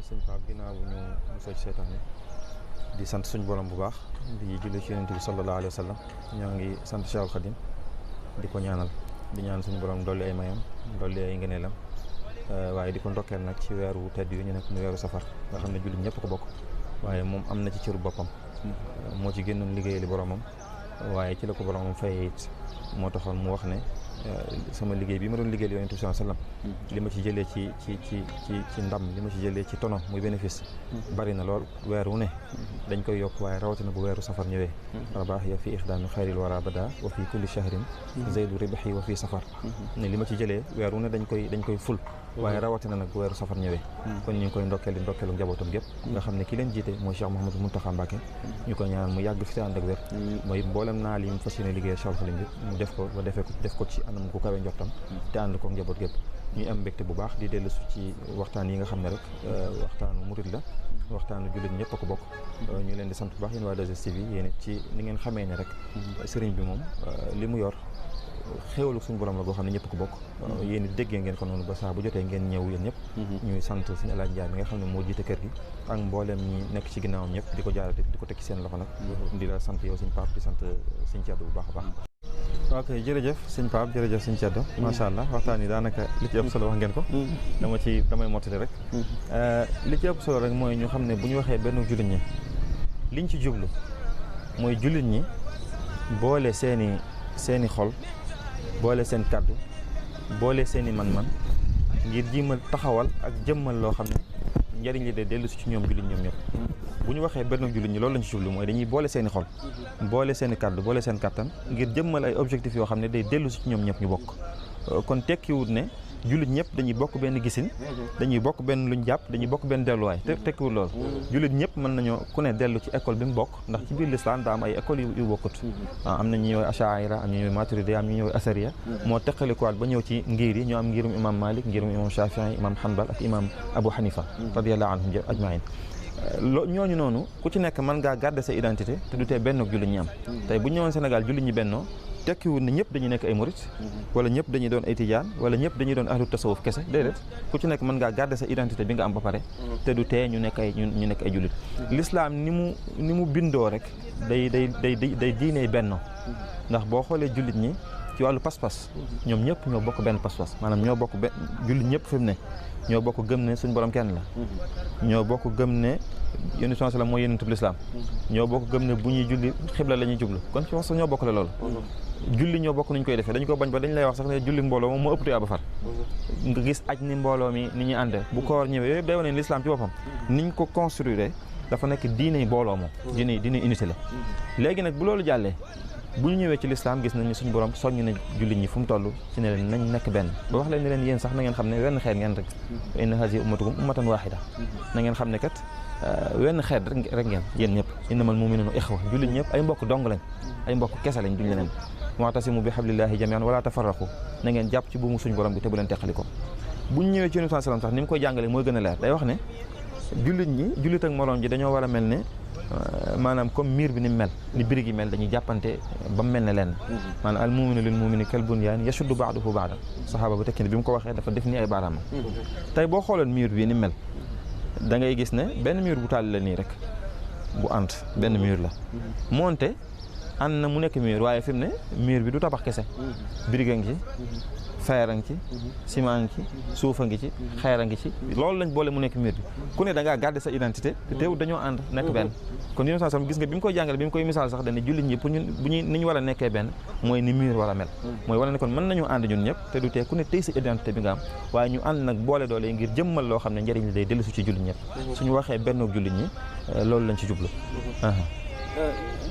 sëñ Pape ginnaaw bu ñu mosoo ci seetaane di sant suñu borom bu baax di julli ci yonent bi sallallahu alayhi wa sallam ñoo ngi sant Cheikhul Khadim di ko ñaanal di ñaan suñu borom dolli ay mayam dolli ay ngëneelam waaye di ko ndokkeel nag ci weeru tedd yu ñu nekk mu weeru safar nga xam ne jullit ñëpp ko bokk waaye moom am na ci cëru boppam moo ci génnoon liggéeyali boromam waaye ci la ko boromam fayee it moo taxoon mu wax ne sama liggéey bi ma doon liggéeyal yonent bi sallallahu alayhi wasallam li ma ci jëlee ci ndam li ma ci jëlee ci tono muy bénéfice bari na lool weer wu ne dañ koy yokk waaye rawatina bu weeru safar ñëwee rabaax ya fi ixdaami xayril wara bada wa fi kulli shahrin zaydu ribahi wa fi safar ne li ma ci jëlee weer wu ne dañ koy ful waaye rawatina nag bu weeru safar ñëwee kon ñu ngi koy ndokkeel di ndokkeelu njabootam gépp nga xam ne ki leen jiite mooy Cheikh Mouhamadou Mountakha Mbacké ñu koy ñaanal mu yàgg fi te ànd ak wér mooy mboolem naa li mu fas yéene liggéey Cheikh Khadim bi mu def ko ba def ko ci anam gu kawe njortam te ànd ko njaboot gépp ñuy am mbégte bu baax di dellu ci waxtaan yi nga xam ne rek waxtaanu murid la waxtaanu jullit ñëpp a ko bokk ñu leen di sant bu baax yéen waa 2STV yéen it ci ni ngeen xamee ne rek sëriñ bi moom li mu yor xéewalu suñu borom la goo xam ne ñëpp ko bokk yéen it déggee ngeen ko noonu ba saa bu jotee ngeen ñëw yéen ñëpp ñuy sant suñu Alaaji Njaay mi nga xam ne moo jiite kër gi ak mboolem ñi nekk ci ginnaawam ñëpp di ko jaarate di ko teg ci seen loxo nag di la sant yow suñ Pape di sant suñ Ceddo bu baax a baax ok jërëjëf sëñ Pape jërëjëf sëñ Ceddo macha allah waxtaan yi daanaka li ci ëpp solo wax ngeen ko damay mottali rek li ci ëpp solo rek mooy ñu xam ne bu ñu waxee benn jullit ñi liñ ci jublu mooy jullit ñi boole seeni xol boole seen kàddu boole seeni man-man ngir jiimal taxawal ak jëmmal loo xam ne njëriñ li de dellu si ci ñoom jullit ñoom ñëpp bu ñu waxee benn jullit ñi loolu lañ ci jublu mooy dañuy boole seeni xol boole seeni kàddu boole seen kàttan ngir jëmmal ay objectifs yoo xam ne day dellu si ci ñoom ñëpp ñu bokk kon tekkiwut ne jullit ñëpp dañuy bokk benn gisin dañuy bokk benn luñ jàpp dañuy bokk benn delluwaay te tekkiwut loolu jullit ñëpp mën nañoo ku ne dellu ci école bi mu bokk ndax ci biir l'islam daa am ay écoles yu bokkut am na ñu ñëw ashaira am ñu ñëw maturidi am ñu ñëw asariya moo teqalikuwaat ba ñëw ci ngir yi ñoo am ngirum imam Malik ngirum imam Shafi'i imam Hanbal ak imam Abu Hanifa radiyallahu anhum ajmain ñooñu noonu ku ci nekk mën ngaa garder sa identité te du tee benn jullit ñi am tey bu ñu ñëwoon Sénégal jullit ñi bennoo tekkiwul ne ñëpp dañuy nekk ay murit wala ñëpp dañuy doon ay tijaan wala ñëpp dañuy doon ahlu tasawuf kese déedéet ku ci nekk mën ngaa garder sa identité bi nga am ba pare te du tee ñu nekk ay jullit l'islam ni mu bindoo rek day diiney bennoo ndax boo xoolee jullit ñi ci wàllu pas-pas ñoom ñëpp ñoo bokk benn pas-pas maanaam ñoo bokk jullit ñëpp fi mu ne ñoo bokk gëm ne suñu borom kenn la ñoo bokk gëm ne yonent sallallahu alayhi wasallam mooy yonentu l'islam ñoo bokk gëm ne bu ñuy julli xibla la ñuy jublu kon ci wax sax ñoo bokk la loolu julli ñoo bokk nuñ koy defee dañu ko bañ ba dañ lay wax sax ne julli mbooloo moom moo ëpp tuyaaba far nga gis aj ni mbooloo mi ni ñuy àndee bu koor ñëwee yooyu day wane l'islam ci boppam niñ ko construire dafa nekk diine mbooloo moom diine unité la léegi nag bu loolu jàllee bu ñu ñëwee ci l'islam gis nañu suñu borom soññ na jullit ñi fu mu toll ci ne leen nañ nekk benn ba wax leen ne leen yéen sax na ngeen xam ne wenn xeet ngeen rek inna hazihi ummatukum ummatan wahida na ngeen xam ne kat wenn xeet rek ngeen yéen ñëpp innamal mu'minuna ixwa jullit ñëpp ay mbokk dong lañ ay mbokk kese lañ duñ leneen wa'tasimu bi hablillahi jami'an wala tafarraqu na ngeen jàpp ci buumu suñu borom bi te bu leen teqali ko bu ñu ñëwee ci Yonent sallam sax ni mu koy jàngale mooy gën a leer day wax ne jullit ak moroom ji dañoo war a mel ne maanaam comme miir bi ni mel ni birig yi mel dañuy jàppante ba mu mel ne lenn maanaam al mu'minu lil mu'mini kal bunyan yashuddu ba'duhu ba'dan saxaaba bu tekki ne bi mu ko waxee dafa def ni ay baaraamam tey boo xooloon miir bi ni mel da ngay gis ne benn miir bu tàlli la nii rek bu ànd benn miir la moonte ànd na mu nekk miir waaye fi mu ne miir bi du tabax kese birig a ngi ci feer a ngi ci ciment a ngi ci suuf a ngi ci xeer a ngi ci loolu lañ boole mu nekk miir bi ku ne da ngaa garder sa identité te teewul dañoo ànd nekk benn kon yéen sax gis nga bi mu koy jàngale bi mu koy misaal sax dañu jullit ñi pour ñun bu ñuy ni ñu war a nekkee benn mooy ni miir war a mel mooy wala ne kon mën nañu ànd ñun ñëpp te du tee ku ne tey sa identité bi nga am waaye ñu ànd nag boole doole ngir jëmmal loo xam ne njëriñ li day dellusi ci jullit ñëpp suñu waxee bennoog jullit ñi loolu lañ ci jublu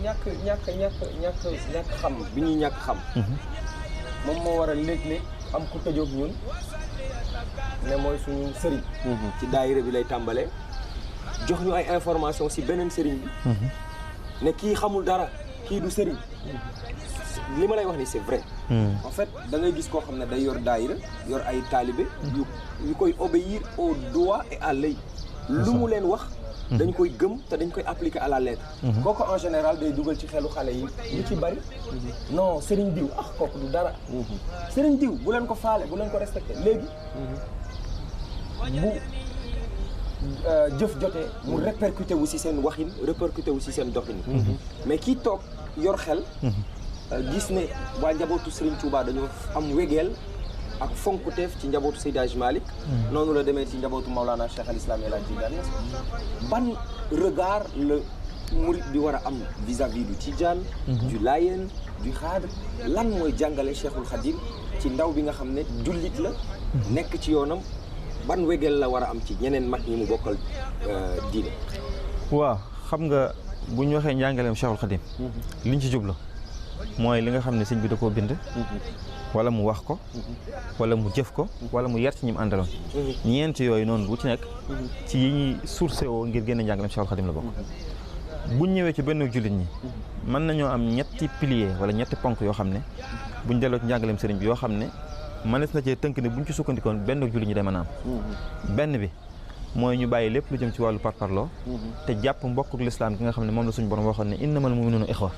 ñàkk xam bi ñuy ñàkk xam moom moo waral léeg-léeg am ku tëjoog ñun ne mooy suñu sëriñ ci daayira bi lay tàmbalee jox ñu ay information si beneen sëriñ bi ne kii xamul dara kii du sëriñ li ma lay wax ni c'est vrai en fait da ngay gis koo xam ne day yor daayira yor ay taalibe yu koy obéir au doigt et à l'œil lu mu leen wax dañ koy gëm te dañ koy appliquer à la lettre kooku en général day dugal ci xelu xale yi lu ci bari non sëriñ diw kooku du dara sëriñ diw bu leen ko faale bu leen ko respecté léegi bu jëf jotee mu répercuté wu si seen waxin répercuté wu si seen doxin mais kii toog yor xel gis ne waa njabootu Serigne Touba dañoo am wegeel ak fonkuteef ci njabootu Seydi Hadji Malick noonu la demee ci njabootu Maulana Cheikh al Islam El Hadji Tidiane ban regard la murid bi war a am vis-à-vis du Tidiane du Layène du Khadre lan mooy jàngale Cheikhul Khadim ci ndaw bi nga xam ne jullit la nekk ci yoonam ban wegeel la war a am ci ñeneen mag ñi mu bokkal diine. waaw xam nga bu ñu waxee njàngaleem Cheikhul Khadim liñ ci jublu mooy li nga xam ne sëñ bi da koo bind wala mu wax ko wala mu jëf ko wala mu yar ci ñi mu àndaloon ñeent yooyu noonu bu ci nekk ci yi ñuy sourcé woo ngir génne njàngaleem Cheikhul Khadim la bokk. buñ ñëwee ci benn jullit ñi mën nañoo am ñetti pilier wala ñetti ponk yoo xam ne buñ delloo ci njàngaleem sëriñ bi yoo xam ne mënees na cee tënk ne buñ ci sukkandikoon benn jullit ñi day mën a am benn bi mooy ñu bàyyi lépp lu jëm ci wàllu parparloo te jàpp mbokkuk lislaam gi nga xam ne moom la suñu borom waxoon ne innamal mu'minuuna ixwa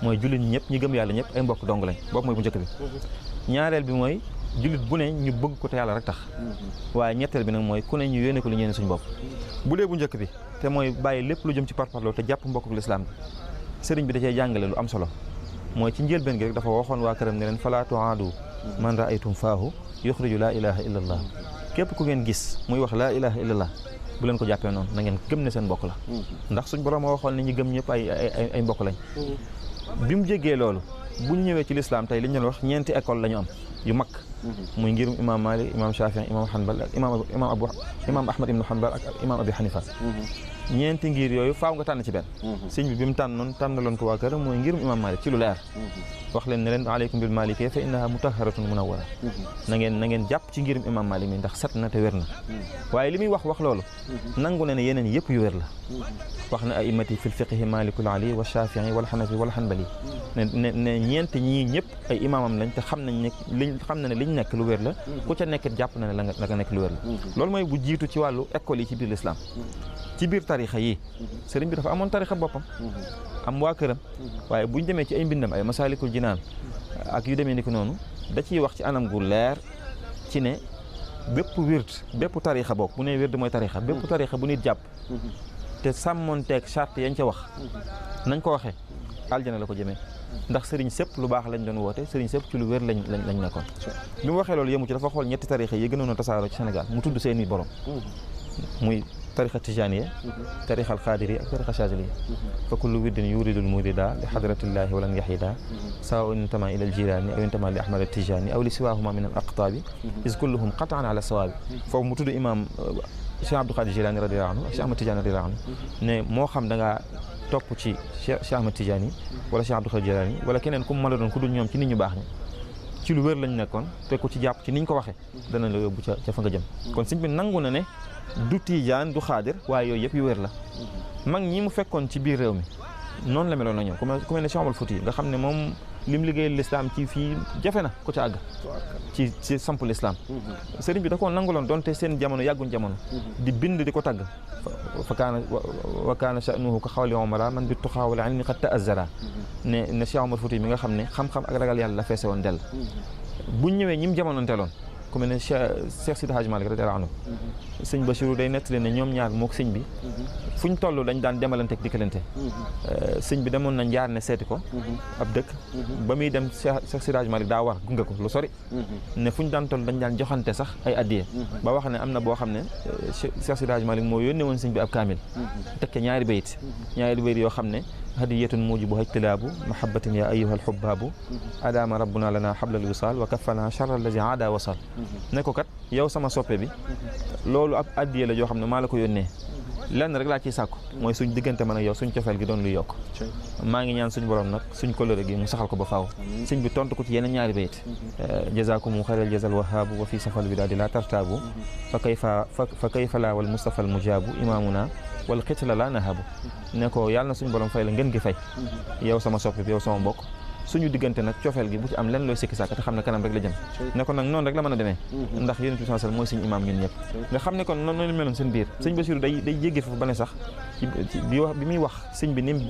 mooy jullit ñi ñëpp ñi gëm yàlla ñëpp ay mbokk dong lañ boobu mooy bu njëkk bi ñaareel bi mooy jullit bu ne ñu bëgg ko te yàlla rek tax waaye ñetteel bi nag mooy ku ne ñu yéene ko lu ñeene suñu bopp bu dee bu njëkk bi te mooy bàyyi lépp lu jëm ci parparloo te jàpp mbokkuk lislaam bi sëriñ bi da cee jàngale lu am solo mooy ci njëlbeen gi rek dafa waxoon waa këram ne leen falaa tuaadu man raaytum faahu yuxriju laa ilaha illa allah képp ku ngeen gis muy wax laa ilaha illa allah bu leen ko jàppee noonu na ngeen gëm ne seen mbokk la ndax suñ borom a waxoon ne ñi gëm ñëpp ay mbokk lañ bi mu jéggee loolu bu ñu ñëwee ci lislaam tey li ñu doon wax ñeenti école la ñu am yu mag muy ngirum imam Malik imam Shafi imam Hanbal ak imam Ahmad ibn Hanbal ak imam Abi Hanifa ñeenti ngir yooyu faaw nga tànn ci benn sëñ bi mu tànnaloon ko waa këram mooy ngirum imam Malik ci lu leer wax leen ne leen aleykum bil malikee fa innaha mutahharatun munawwara na ngeen jàpp ci ngirum imam Malik mi ndax set na te wér na waaye li muy wax loolu nangu ne ne yeneen yëpp yu wér la wax na a'immati fil fiqhi malikul ali wa shafii wal hanafi wal hanbali ne ñeent ñii ñëpp ay imaamam lañ te xam na ne liñ nekk lu wér la ku ca nekkit jàpp na ne la nga nekk lu wér la loolu mooy bu jiitu ci wàllu école yi ci biir l'islam ci biir tarixa yi sëriñ bi dafa amoon tarixa boppam am waa këram waaye buñ demee ci ay mbindam ay masaalikul jinaan ak yu demee ni ko noonu da ciy wax ci anam gu leer ci ne bépp wird bépp tarixa bokk bu ne wird mooy tarixa bépp tarixa bu nit jàpp te sàmmonteeg charte yañ ca wax nañ ko waxee aljana la ko jëmee ndax sëriñ sëpp lu baax lañ doon woote sëriñ sëpp ci lu wér lañ nekkoon bi mu waxee loolu yemu ci dafa xool ñetti tarixa yi gënoon a tasaaroo ci Sénégal mu tudd seeni borom muy tarixa tijaniya tarixa alxaadiriya ak tarixa chaziliya fa kullu wirdin yuridul murida li hadratillahi walan yahida sawa intama ila aljilani aw intama li ahmad atijani aw li siwahuma min al aqtabi is kulluhum qatan ala sawabi foofu mu tudd imam Cheikh Abdou Khadir Jilani radiyallahu anhu ak Cheikh Ahmad Tidiane radiyallahu anhu ne moo xam da ngaa topp ci Cheikh Ahmad Tidiane wala Cheikh Abdou Khadir Jilani wala keneen ku mu mën a doon ku dul ñoom ci nit ñu baax ñi ci lu wér lañ nekkoon te ku ci jàpp ci niñ ko waxee dana la yóbbu ca fa nga jëm kon sëñ bi nangu na ne du Tidiane du Xaadir waaye yooyu yëpp yu wér la mag ñi mu fekkoon ci biir réew mi noonu la meloon na ñoom ku mel ne Cheikh Omar Fouti nga xam ne moom lim liggéeyal l'islam ci fii jafe na ko ca àgg ci samp l'islam sëriñ bi da koo nanguloon donte seen jamono yàgguñ jamono di bind di ko tagg wa kaana sha'nuhu ka xawli omara man bi tuxaa wala ilmi qad ta'azzara ne Cheikh Omar Fouti mi nga xam ne xam-xam ak ragal yàlla la feese woon dell buñ ñëwee ñim jamononteeloon ku mel ne Cheikh Sidi Hadj Malick radiyallahu anhu sëñ Bachirou day nettali ne ñoom ñaar mook sëñ bi fuñ toll dañ daan demalante ak dikkalante sëñ bi demoon na njaar ne seeti ko ab dëkk ba muy dem Cheikh Sidi Hadj Malick daa war gunge ko lu sori ne fuñ daan toll dañ daan joxante sax ay addiye ba wax ne am na boo xam ne Cheikh Sidi Hadj Malick moo yónnee woon sëñ bi ab kaamil tekke ñaari bayit yoo xam ne hadiyatun mujibu ijtilaabu mahabbatin ya ayyuha alxubbaabu adama rabbuna lana hablal wisal wa kaffana charra allazi aada wasal ne ko kat yow sama soppe bi loolu ab addiye la joo xam ne maa la ko yónnee lenn rek laa ciy sàkku mooy suñ diggante man ak yow suñ cofeel gi doon lu yokk maa ngi ñaan suñ borom nag suñ kóllëre gi mu saxal ko ba faaw sëñ bi tontu ko ci yeneen ñaari bayit jazakumu xayral jazal wahaabu wa fi safal widaadi la tartaabu fa kayfa la wal mustafa al mujaabu imaamuna wala xitla la nahabu ne ko yàlla na suñu borom fay la ngeen gi fay yow sama soppi bi yow sama mbokk suñu diggante nag cofeel gi bu ci am lenn looy sikki sàkk te xam ne kanam rek la jëm ne ko nag noonu rek la mën a demee ndax yonent bi sallallahu alayhi wasallam mooy suñu imaam ñun ñëpp nga xam ne kon noonu meloon seen biir sëñ Bassirou day jéggi foofu ba ne sax bi muy wax sëñ bi ni mu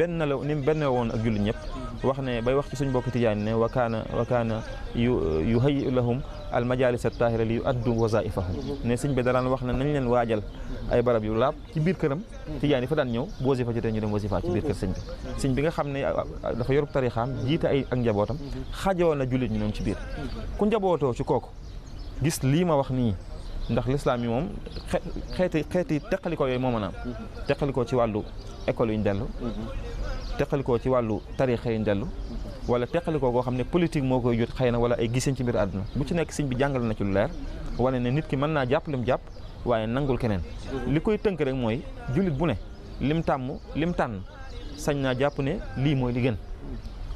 benn woon ak jullit ñëpp wax ne bay wax ci suñ bokk tijaan ne wa kaana yuhayyi lahum al majalis at tahira li yu addu wazaifahum ne sëñ bi daraan wax ne nañ leen waajal ay barab yu laab ci biir këram tijaan yi fa daan ñëw bu wasifa jotee ñu dem wasifa ci biir kër sëñ bi nga xam ne dafa yorub tarixaam jiite ay ak njabootam xajoon na jullit ñi noonu ci biir ku njabootoo ci kooku gis lii ma wax nii ndax lislaam yi moom xeeti teqalikoo yooyu moo mën a am teqalikoo ci wàllu école yu ñu dellu teqalikoo ci wàllu tarixa yu ñu dellu wala teqalikoo koo xam ne politique moo koy jot xëy na wala ay giseen ci mbir àdduna bu ci nekk sëñ bi jàngal na ci lu leer wane ne nit ki mën naa jàpp lim jàpp waaye nangul keneen li koy tënk rek mooy jullit bu ne lim tànn sañ naa jàpp ne lii mooy li gën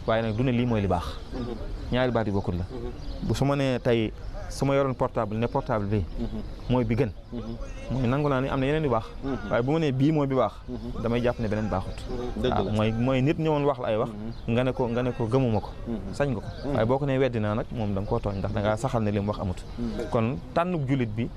waaye nag du ne lii mooy li baax ñaari baat yi bokkul la bu su ma nee tey su ma yoroon portable ne portable bi mooy bi gën mooy nangu naa ni am na yeneen yu baax waaye bu ma nee bii mooy bi baax damay jàpp ne beneen baaxut waaw mooy nit ñëwoon wax la ay wax nga ne ko gëmuma ko sañ nga ko waaye boo ko nee weddi naa nag moom da nga koo tooñ ndax da ngaa saxal ne li mu wax amut kon tànnub jullit bi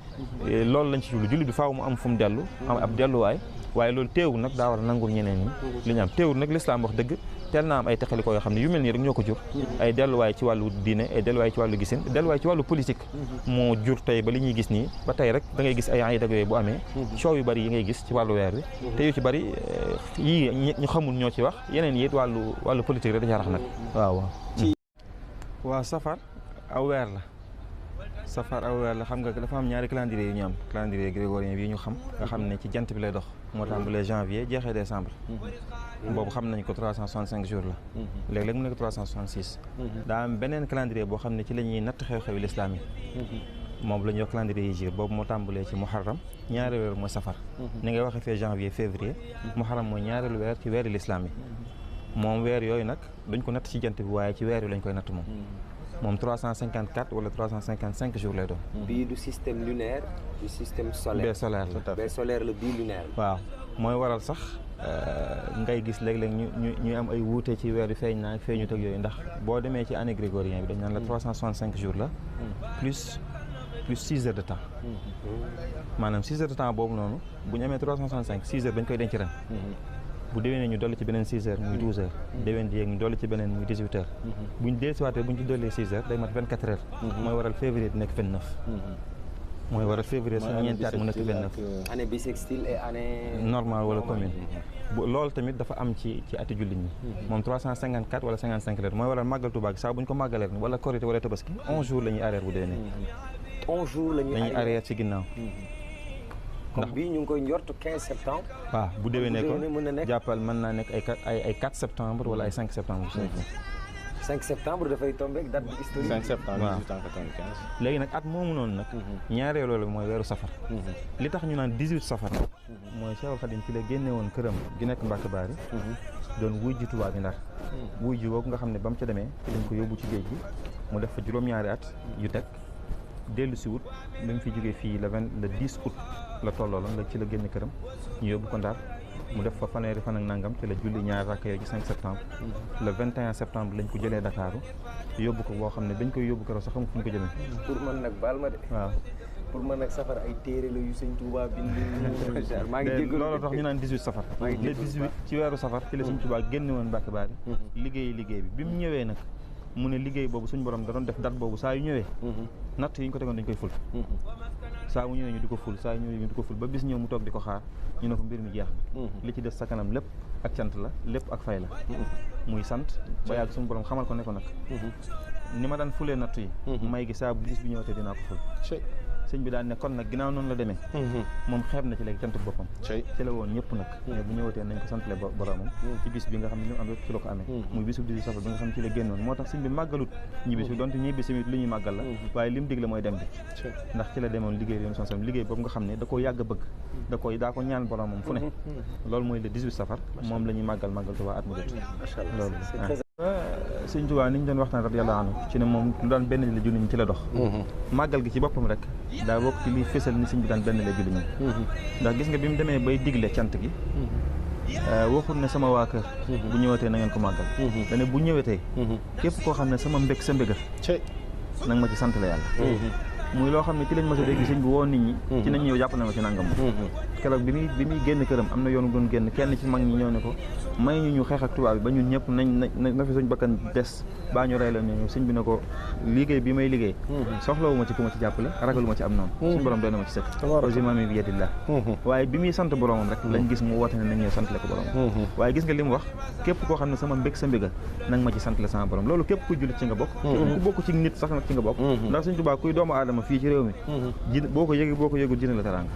loolu lañ ci jublu jullit bi faaw mu am fu mu dellu am ab delluwaay waaye loolu teewul nag daa war a nangul ñeneen ñi li ñu am teewul nag lislaam wax dëgg teel naa am ay teqalikoo yoo xam ne yu mel nii rek ñoo ko jur ay delluwaay ci wàllu diine ay delluwaay ci wàllu gisin delluwaay ci wàllu politique moo jur tey ba li ñuy gis nii ba tey rek da ngay gis ay ay dag yooyu bu amee coow yu bari yi ngay gis ci wàllu weer bi te yu ci bari yii ñu xamul ñoo ci wax yeneen yi it wàllu politique rek da ca rax nag waaw safar aw weer la xam nga dafa am ñaari calendrier yu ñu am calendrier grégorien bi ñu xam nga xam ne ci jant bi lay dox moo tàmbalee janvier jeexee décembre boobu xam nañ ko 365 jours la léeg-léeg mu nekk 366 daa am beneen calendrier boo xam ne ci la ñuy natt xew-xewi lislaam yi moom la ñuy wax calendrier hijri boobu moo tàmbalee ci muharram ñaari weer mooy safar ni ngay waxee fee janvier février muharram mooy ñaareelu weer ci weeri lislaam yi moom weer yooyu nag duñ ko natt ci jant bi waaye ci weer yi lañ koy natt moom 354 wala 355 jours lay doon. bii du système lunaire du système solaire. bee solaire la bee solaire la bii lunaire. waaw mooy waral sax ngay gis léeg-léeg ñu am ay wuute ci weer yi feeñ naa feeñut ak yooyu ndax boo demee ci année grégorien bi dañ naan la 365 jours la plus 6 heures de temps maanaam 6 heures de temps boobu noonu bu ñu amee 365 6 heures dañ koy denc ren. bu déwénee ñu dolli ci beneen 6 heures muy 12 heures déwén di yéeg ñu dolli ci beneen muy 18 heures buñ dellusiwaatee buñ ci dollee 6 heures day mat 24 heures mooy waral février di nekk 29 mooy waral février suñu ñeenti at mu nekk 29 année bissextile et année normale wala commune loolu tamit dafa am ci ati jullit ñi moom 354 wala 55 heures mooy waral màggal Tuubaa gi saa buñ ko màggalee wala korité wala tabaski 11 jours la ñuy arrière bu déwénee 11 jours la ñuy arrière ci ginnaaw ndax bii ñu ngi koy njort 15 septembre. waaw bu déwénee ko jàppal mën naa nekk ay 4 septembre wala ay 5 septembre. 5 septembre dafay tombé ak date historique. 5 septembre 1895. léegi nag at moomu noonu nag. ñaareelu loolu mooy weeru safar. li tax ñu naan 18 safar nag. mooy Cheikhul Khadim ci la génne woon këram gi nekk Mbàkke Baari. doon wuy ji Tuubaa bi Ndar. wuy ji boobu nga xam ne ba mu ca demee dañ ko yóbbu ci géej gi mu def fa juróom-ñaari at yu teg dellu si wut ba mu fi jógee fii le 10 août. la tolloo la ci la génn këram ñu yóbbu ko Ndar mu def fa fanweeri fan ak nangam ci la julli ñaari rakk yooyu ci 5 septembre le 21 septembre lañ ko jëlee Dakaaru yóbbu ko boo xam ne dañ koy yóbbu keroog sax xam fu ñu ko jëmee. pour man nag baal ma de. waaw pour man nag safar ay téere la yu Sëñ Tuubaa bind. maa ngi jégalu loolu tax ñu naan 18 safar. le 18 ci weeru safar ci la Sëñ Tuubaa génne woon Mbàkke Baari liggéey bi bi mu ñëwee nag mu ne liggéey boobu suñu borom da doon def date boobu saa yu ñëwee natt yi ñu ko tegoon dañ koy ful saa mu ñëwee ñu di ko ful saa yu ñëwee ñu di ko ful ba bis ñëw mu toog di ko xaar ñu ne ko mbir mi jeex na li ci des sa kanam lépp ak cant la lépp ak fay la muy sant ba yàgg suñu borom xamal ko ne ko nag ni ma daan fulee natt yi may gi saa bu bis bi ñëwatee dinaa ko ful sëñ bi daan ne kon nag ginnaaw noonu la demee moom xeeb na ci léegi cant boppam ci la woon ñëpp nag mais bu ñëwatee nañ ko santale boromam ci bis bi nga xam ne ñu am rek ci la ko amee muy bisu 18 safar bi nga xam ne ci la génnoon moo tax sëñ bi màggalut ñibbisi bi donte ñibbisi bi lu ñuy màggal la waaye li mu digle mooy dem bi ndax ci la demoon liggéey yoon son liggéey boobu nga xam ne da koo yàgg a bëgg daa ko ñaan boromam fu ne loolu mooy le 18 safar moom la ñuy màggal Tuubaa at mu jot loolu Sëñ Tuubaa ni ñu doon waxtaan radiyallaahu anhu ci ne moom lu daan benn la julli ñi ci la dox màggal gi ci boppam rek daa bokk ci liy fésal ni sëñ bi daan benn la julli ñi ndax gis nga bi mu demee bay digle cant gi waxul ne sama waa kër bu ñëwatee na ngeen ko màggal te ne bu ñëwatee képp koo xam ne sama mbég sa mbéga nanga ma ci sant la yàlla muy loo xam ne ci lañ mos a dégg sëñ bi woo nit ñi ci nañ ñëw jàppale ma ci nangam keroog bi muy génn këram am na yoonu doon génn kenn ci mag ñi ñëw ne ko may ñu xeex ak tubaab bi ba ñun ñëpp na fi suñ bakkan des baa ñu rey la ñu sëñ bi ne ko liggéey bi may liggéey soxlawu ma ci ku ma ci jàppale ragalu ma ci am noonu suñu borom doy na ma ci sëkk ausimami bi yadillah waaye bi muy sant boromam rek lañ gis mu woote ne nañ ñëw sant le ko boromam waaye gis nga li mu wax képp koo xam ne sama mbég sa mbéga nag ma ci sant le sama borom loolu képp ku jullit ci nga bokk ku bokk ci nit sax nag ci nga bokk ndax Sëñ Tuubaa kuy doomu aadama fii ci réew mi ji boo ko yëgul dina la teraanga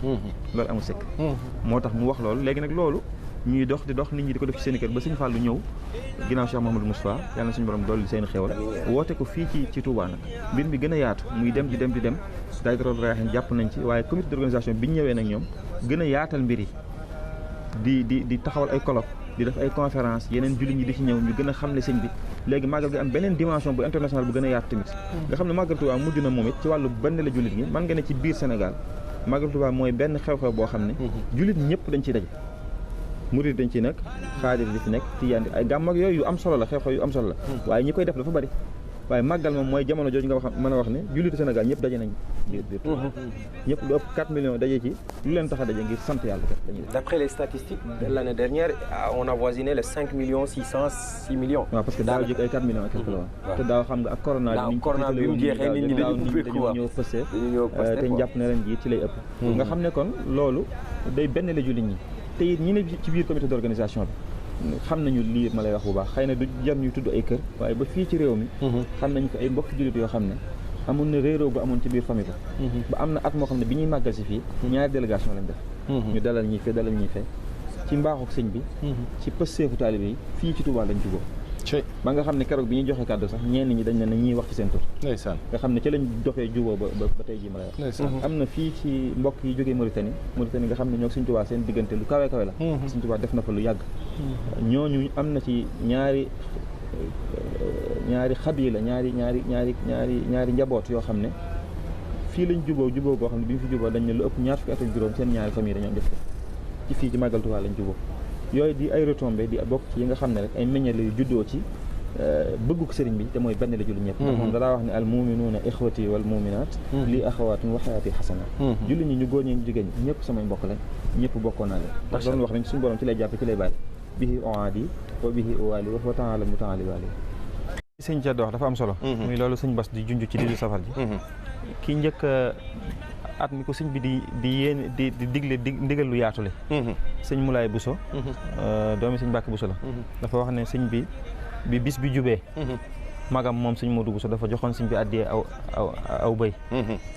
loolu amul sëkk moo tax mu wax loolu léegi nag loolu ñuy dox di dox nit ñi di ko def ci seen i kër ba Sëñ Fallu ñëw ginnaaw Cheikh Mouhamadou Moustapha yàlla na suñu borom dolli seen xéewal woote ko fii ci Touba nag mbir mi gën a yaatu muy dem di dem Daahiratoul Rayahin jàpp nañ ci waaye comité d'organisation bi ñu ñëwee nag ñoom gën a yaatal mbir yi di taxawal ay colloque di def ay conférence yeneen jullit ñi di ci ñëw ñu gën a xam ne sëñ bi léegi màggal gi am beneen dimension bu international bu gën a yaatu tamit nga xam ne màggal Touba mujj na moom it ci wàllu benn la jullit ñi man nga ne ci biir Sénégal màggal Touba mooy benn xew-xew boo xam ne jullit ñëpp dañ ciy daje murid dañ ci nekk xaadir di fi nekk tijaan ay gàmm ak yooyu yu am solo la xew-xew yu am solo la waaye ñi koy def dafa bari waaye màggal moom mooy jamono jooju nga wax mën a wax ne jullitu Sénégal ñëpp daje nañ biir ñëpp lu ëpp 4 millions daje ci lu leen tax a daje ngir sant yàlla d'après les statistiques de l'année dernière on a avoisiné les 5 millions 606 millions waaw parce que daaw jëkk ay 4 millions ak quelque la woon te daaw xam nga ak corona bi mu jeexee nit ñi dañoo ñëw pëste te ñu jàpp ne ren ji ci lay ëpp nga xam ne kon loolu day benn la jullit ñi te it ñi ne ci biir comité d'organisation bi xam nañu lii ma lay wax bu baax xëy na du jar ñuy tudd ay kër waaye ba fii ci réew mi xam nañu ko ay mbokki jullit yoo xam ne amoon na réeróo bu amoon ci biir famille ba am na at moo xam ne bi ñuy màggal si fii ñaari délégation lañ def ñu dalal ñi fee dalal ñi fee ci mbaaxuk sëñ bi ci pësseefu taalibe yi fii ci Touba lañ jubóo ba nga xam ne keroog bi ñuy joxe kàddu sax ñenn ñi dañ ne ñuy wax ci seen tur ndeysaan nga xam ne ci lañ doxee jubóo ba tey jii ma lay wax am na fii ci mbokk yi jógee Mauritanie nga xam ne ñoo Sëñ Tuubaa seen diggante lu kawe kawe la Sëñ Tuubaa def na fa lu yàgg ñooñu am na ci ñaari xabila ñaari njaboot yoo xam ne fii lañ jubóo goo xam ne bi ñu fi jubóo dañ ne lu ëpp ñaar fukki at ak juróom seen ñaari famille dañoo def ci fii ci Màggal Tuubaa lañ jubóo yooyu di ay retombées di bokk ci yi nga xam ne rek ay meññal yu juddoo ci bëggu ko sëriñ bi te mooy benn la jullit ñëpp ndax moom dalaa wax ne al muminuuna ixwati wal muminaat lii axawaatun wa xayaati xasanaat jullit ñi ñu góor ñi ñu jigéen ñi ñëpp samay mbokk lañ ñëpp bokkoon naa leen ndax doon wax nañ suñu borom ci lay jàppe ci lay bàyyi bihi oaadi wa bihi uwaali wa huwa taala mutaali waali sëñ Thierno wax dafa am solo muy loolu sëñ Bass di junj ci 18 safar ji ki njëkk at mi ko sëñ bi di digle ndigal lu yaatule sëñ Moulay Bousso doomi sëñ Mbàkke Bousso la dafa wax ne sëñ bi bis bi jubee magam moom sëñ Modou Bousso dafa joxoon sëñ bi addiyee aw bëy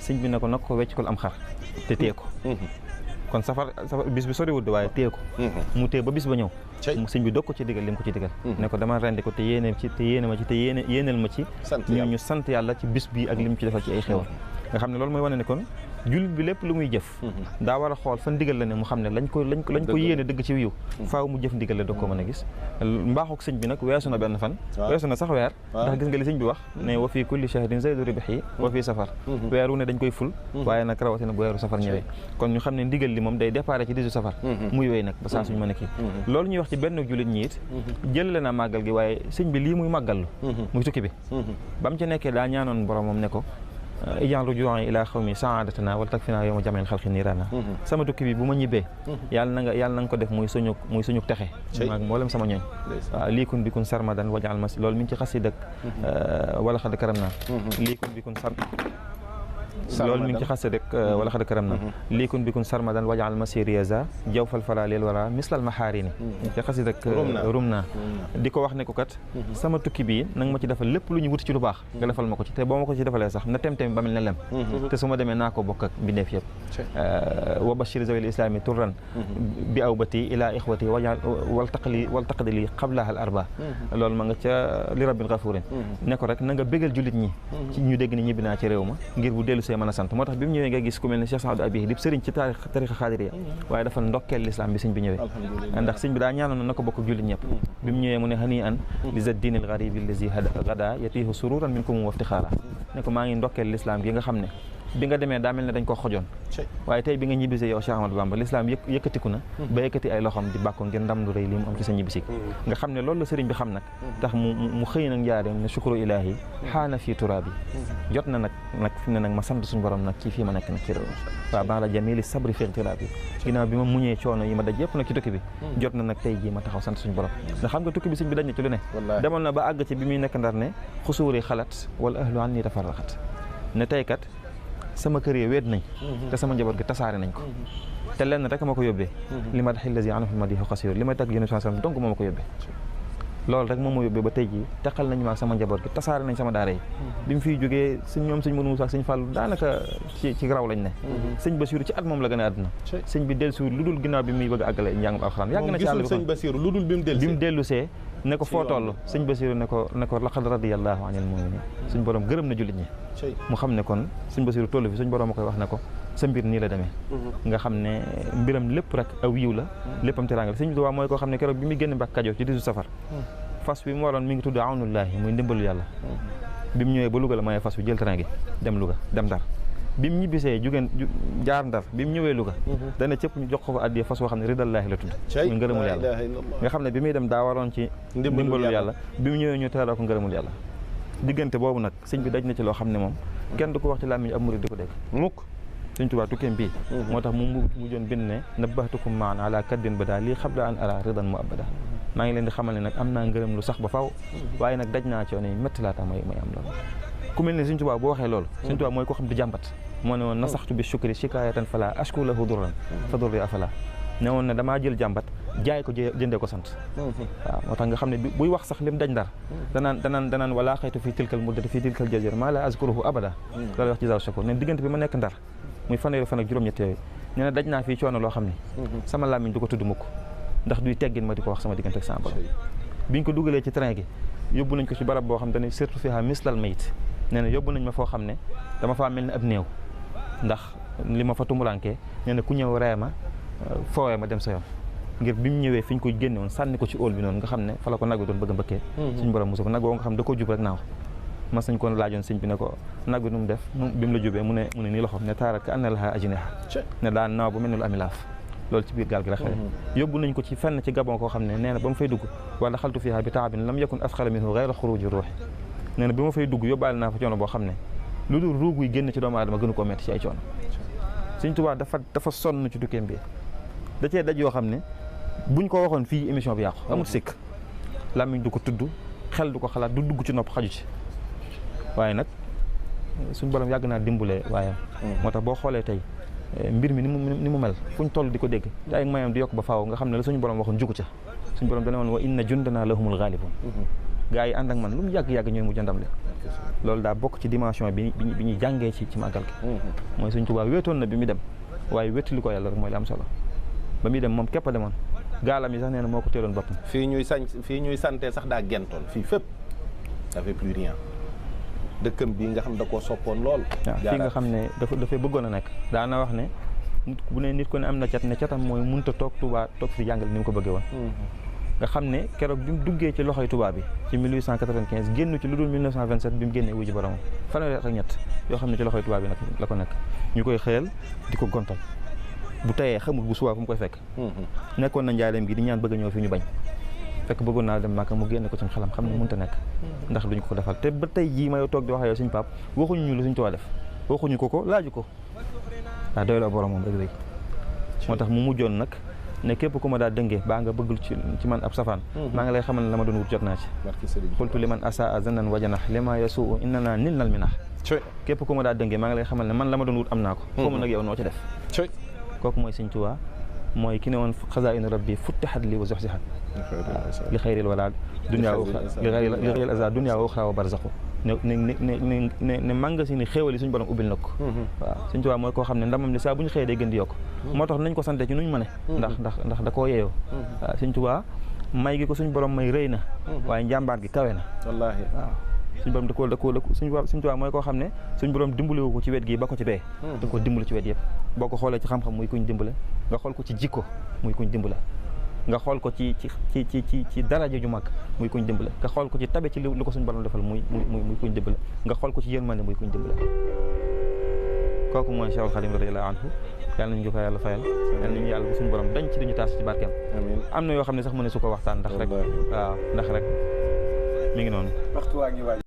sëñ bi ne ko nag ko weccikul am xar te téye ko kon safar bis bi soriwul waaye téye ko mu téye ba bis ba ñëw sëñ bi dog ko ci digal li mu ko ci digal ne ko dama rendi ko te yéeneel ma ci ñu sant yàlla ci bis bi ak li mu ci defal ci ay xewal nga xam ne loolu mooy wane ne kon jullit bi lépp lu muy jëf daa war a xool fan ndigal la ne mu xam ne lañ ko yéene dëgg ci wiiw faaw mu jëf ndigal la doog ko mën a gis mbaaxuk sëñ bi nag weesu na benn fan weesu na sax weer ndax gis nga li sëñ bi wax ne wa fii kulli shahrin zaydu ribhi wa fii safar weer wu ne dañ koy ful waaye nag rawatina bu weeru safar ñëwee kon ñu xam ne ndigal li moom day déparé ci 18 safar muy wéy nag ba saa suñ mën a kii loolu ñuy wax ci benn jullit ñi it jëlale naa màggal gi waaye sëñ bi lii muy màggallu muy tukki bi ba mu ci nekkee daa ñaanoon boromam ne ko ijaan rujuu'i ilaa xawmi saadatana wala takfina yawma jam'il xalqi niirana sama tukki bi bu ma ñibbee yàlla na nga ko def muy suñu texe maag mboolem sama ñooñ waaw liikun bikun sarmadan wajal mas loolu mi ngi ci xasida ak wala xad karam naa liikun bikun loolu mi ngi ci xas rek wala xad karam na liikun bikun sarmadan wajal masiriasa jaw fal fala leel wala mislal maxaari ni ci xasi rek rum naa di ko wax ne ko kat sama tukki bii nanga ma ci defal lépp lu ñu wuti ci lu baax nga defal ma ko ci te boo ma ko ci defalee sax na tem-tem ba mel ne lem te su ma demee naa ko bokk ak bindeef yëpp wa bashir zawil islami turran bi aw bati ila ixwati wajal wal taqdi li qablaha al arba loolu ma nga ca li rabbin gafurin ne ko rek na nga bégal jullit ñi ci ñu dégg ni ñibbi naa ci réew ma ngir bu dellu see mën a sant moo tax bi mu ñëwee nga gis ku mel ne Cheikh Saadou Abi di sëriñ ci tarixa xaadiriya waaye dafa ndokkeel l'islam bi sëñ bi ñëwee ndax sëñ bi daa ñaanoon na ko bokk jullit ñëpp bi mu ñëwee mu ne hani an li za diin al gharib allazi gada yatihu sururan minkum wa iftixaara ne ko maa ngi ndokkeel l'islam gi nga xam ne bi nga demee daa mel ne dañ ko xojoon waaye tey bi nga ñibbisee yow Cheikh Ahmadou Bamba l'islam yëkkatiku na ba yëkkati ay loxoom di bàkko ngir ndam lu rëy li mu am ci sa ñibbisi nga xam ne loolu la sëriñ bi xam nag tax mu xëy nag njaareem ne shukru ilaahi xaana fii turaabi jot na nag fi ne nag ma sant suñu borom nag ci fii ma nekk nag ci réew waaw baax la jamili sabri fi ixtiraabi ginnaaw bi ma muñee coono yi ma daj yëpp nag ci tukki bi jot na nag tey jii ma taxaw sant suñu borom ndax xam nga tukki bi sëñ bi daj na ci lu ne demoon na ba àgg ci bi muy nekk ndar ne xusuuri xalat wala ahlu an nii tafarraxat ne tey kat sama kër yi weet nañ te sama njaboot gi tasaare nañ ko te lenn rek ma ko yóbbee li ma daxil lasi anhu ma di xasiir li may tagg yéen sallam donc moo ma ko yóbbee loolu rek moom moo yóbbee ba tey jii teqal nañu ma ak sama njaboot gi tasaare nañ sama daara yi bi mu fiy jógee ñoom sëñ Mourou Moussa ak sëñ Fallou daanaka ci raw lañ ne sëñ Bassirou ci at moom la gën a àdduna sëñ bi dellu suur lu dul ginnaaw bi muy bëgg a àggale njàngum alxuraan yàgg na ci àll bi sëñ Bassirou lu dul bi mu dellu see ne ko foo toll sëñ Bassirou ne ko laqad radiyallahu anil mu'minin suñ borom gërëm na jullit ñi mu xam ne kon sëñ Bassirou toll fi suñ borom a koy wax ne ko sa mbir nii la demee nga xam ne mbiram lépp rek aw yiw la léppam teraanga sëñ Tuubaa mooy koo xam ne keroog bi muy génn Mbàkke Kajoor ci 18 safar fas bi mu waroon mi ngi tudd awnullaahi muy ndimbalu yàlla bi mu ñëwee ba Louga la mayee fas bi jël train gi dem Louga dem Ndar bi mu ñibbisee jaar Ndar bi mu ñëwee Louga dana cëpp ñu jox ko addiya fas boo xam ne ridallaahi la tudd muy ngërëmul yàlla nga xam ne bi muy dem daa waroon ci ndimbalu yàlla bi mu ñëwee ñu teeroo ko ngërëmul yàlla diggante boobu nag sëñ bi daj na ci loo xam ne moom kenn du ko wax ci làmmiñ ab murid di ko dégg mukk sëñ Tuubaa tukkeem bii moo tax mu mujjoon bind ne nabbahtukum maan ala kaddin bada lii xabla an ara ridan mu abada maa ngi leen di xamal ne nag am naa ngërëm lu sax ba faw waaye nag daj naa coono yi métti laa tax may am loolu ku mel ne sëñ Tuubaa boo waxee loolu sëñ Tuubaa mooy koo xam di jàmbat moo ne woon nasaxtu bi shukri shikaayatan fala ashku lahu durran fa durri afala ne woon ne damaa jël jàmbat jaay ko jëndee ko sant waaw moo tax nga xam ne buy wax sax lim daj Ndar danaan wala xaytu fii tilkal muddati fii tilkal jazir maa la azkuruhu abada loolu wax ci zaw shakur ne diggante bi ma nekk Ndar muy fanweeri fan ak juróom-ñett yooyu nee na daj naa fii coono loo xam ne sama làmmiñ du ko tudd mukk ndax duy teggin ma di ko wax sama diggante ak sama borom biñ ko dugalee ci train gi yóbbu nañ ko ci barab boo xam ne surtout fiha mislal mayit nee na yóbbu nañ ma foo xam ne dama faa mel ne ab néew ndax li ma fa tumurankee nee na ku ñëw ree ma foowee ma dem sa yoon ngir bi mu ñëwee fi ñu ko génne woon sànni ko ci óol bi noonu nga xam ne fa la ko nag bi doon bëgg a mbëkkee suñu borom mosu ko nag woo nga xam ne da koo jub rek naaw mas nañ ko laajoon sëñ bi ne ko nag bi nu mu def bi mu la jubee mu ne nii loxo ne taarat ka anna laha ajniha ne daan naaw bu mel ne lu ami laaf loolu ci biir gaal gi la xëy yóbbu nañ ko ci fenn ci Gabon koo xam ne nee na ba mu fay dugg wala xaltu fiha bi taabin lam yakun asxala minhu gayra xuruji ruuxi nee na bi ma fay dugg yóbbaale naa fa coono boo xam ne lu dul ruugu yi génn ci doomu aadama gënu koo metti ci ay coono Sëñ Tuubaa dafa sonn ci tukkeem bi da cee daj yoo xam ne buñ ko waxoon fii émission bi yàqu amul sikk làmmiñ du ko tudd xel du ko xalaat du dugg ci nopp xaju ci waaye nag suñu borom yàgg naa dimbale waaye moo tax boo xoolee tey mbir mi ni mu mel fuñ toll di ko dégg te ay mayam di yokk ba faaw nga xam ne la suñu borom waxoon jugu ca suñu borom dana woon wa inna jundana lahumul ghalibun gaa yi ànd ak man lu mu yàgg-yàgg ñooy mujj ndam le loolu daa bokk ci dimension bi ñuy jàngee ci màggal gi mooy Sëñ Tuubaa wéetoon na bi mu dem waaye wéttali ko yàlla rek mooy li am solo ba muy dem moom képp a demoon gaalam yi sax nee na moo ko teeloon boppam fii ñuy sante sax daa gentoon fii fépp dafay plus rien dëkkam bii nga xam da koo soppoon lool waaw fii nga xam ne dafay bëggoon a nekk daana wax ne bu ne nit ko ne am na cat ne catam mooy mënut a toog Tuubaa toog fi jàngale ni mu ko bëggee woon nga xam ne keroog bi mu duggee ci loxoy tubaab bi ci 1895 génn ci lu dul 1927 bi mu génnee wuji borom fanweeri ak ñett yoo xam ne ci loxoy tubaab bi nag la ko nekk ñu koy xëyal di ko gontal bu tayee xamul bu subaa fu mu koy fekk nekkoon na njaareem gi di ñaan bëgg a ñëw fi ñu bañ fekk bëggoon naa dem Màkka mu génne ko ci xelam xam ne mënut a nekk ndax duñ ko defal te ba tey jii may toog di wax yow Sëñ Pape waxuñu ñu lu Sëñ Tuubaa def waxuñu ko laaju ko waaw doy la borom moom rek moo tax mu mujjoon nag ne képp ku ma daa dëngee baa nga bëggul ci man ab safaan maa ngi lay xamal ne la ma doon wut jot naa ci xultu li man asaa zannan wajanax li ma yasuu inna naa nil nal minax képp ku ma daa dëngee maa ngi lay xamal ne man la ma doon wut am naa ko xawma nag yow noo ci def kooku mooy Sëñ Tuubaa mooy ki ne woon xazaa'inu rabbi futtihat li wa zuxzihat li xayril wala dunya li xayril aza dunya wa uxra wa barzaqu ne magasin ni xéewal yi suñu borom ubbil na ko waaw Sëñ Tuubaa mooy koo xam ne ndamam li saa bu ñu xëyee day gën di yokk moo tax nañ ko sante ci nuñ mëne ndax da koo yeeyoo waaw Sëñ Tuubaa may gi ko suñu borom may rëy na waaye njàmbaar gi kawe na wallaahi waaw suñu borom da koo Sëñ Tuubaa mooy koo xam ne suñu borom dimbaliwu ko ci wet gi ba ko ci bee da koo dimbali ci wet yëpp boo ko xoolee ci xam-xam muy kuñ dimbale nga xool ko ci jikko muy kuñ dimbale nga xool ko ci daraja ju mag muy kuñ dimbale nga xool ko ci tabe ci lu ko suñu borom defal muy kuñ dimbale nga xool ko ci yërmande muy kuñ dimbale kooku mooy Cheikhul Khadim radiyallahu anhu yàlla nañu ko yàlla fayal yàlla nañu yàlla bu suñu borom dañ ci duñu taas ci barkeem am na yoo xam ne sax mu ne su ko waxtaan ndax rek waaw ndax rek mi ngi noonu waxtu waa ngi waaj